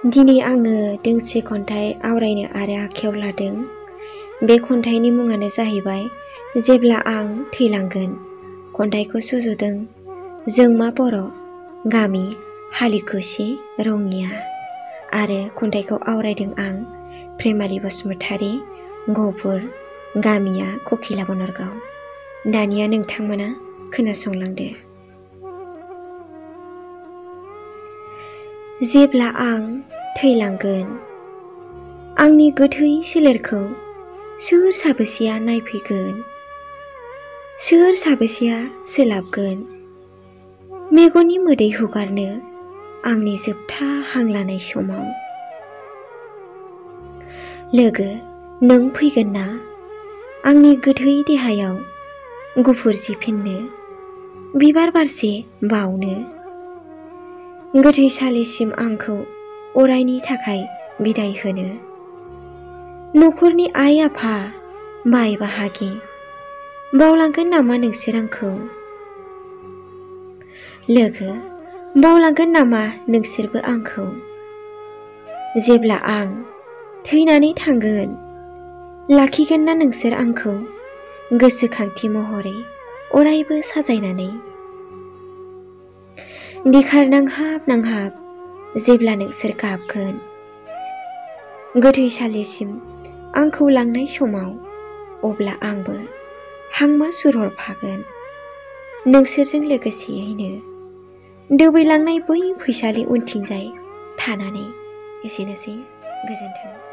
दिनै आङो दोंसे खन्थाइ आवरायनो आरो आखायाव लादों। बे खन्थाइनि मुङानो जाहैबाय जेब्ला आं थैलांगोन। खन्थाइखौ सुजुदों जोंमा बर' गामि हालिखुसि रङिया आरो खन्थाइखौ आवरायदों आं प्रेमालि बसुमतारी गहपुर गामिया ककिला बनरगाव। दानिया नोंथांमोना खोनासंलांदो। जेब्ला आं थैलांगोन आंनि गोथै सोलेरखौ सोर साबेसेया नायफैगोन? सोर साबेसेया सोलाबगोन मेगननि मोदै हुगारनो आंनि जोबथा हां लानाय समाव? लोगो नों फैगोन ना आंनि गोथै देहायाव गुफुर जिफिननो बिबार बारसे बावनो? गोथैसालिसिम आंखौ अरायनि थाखाय बिदाय होनो? न'खरनि आइ आफा बाय बाहागि बावलांगोन नामा नोंसोर आंखौ? लोगो बावलांगोन नामा नोंसोरबो आंखौ? जेब्ला आं थैनानै थांगोन लाखिगोन ना नोंसोर आंखौ गोसोखांथि महरै अरायबो साजायनानै? दिखार नांहाब नांहाब जेब्ला नोंसोर गाबगोन गोथैसालिसिम आंखौ लांनाय समाव, अब्ला आंबो हांमा सुरहरफागोन नोंसोरजों लोगोसेयैनो दोबैलांनाय बै फैसालि उनथिंजाय थानानै। एसेनोसै, गोजोन्थों।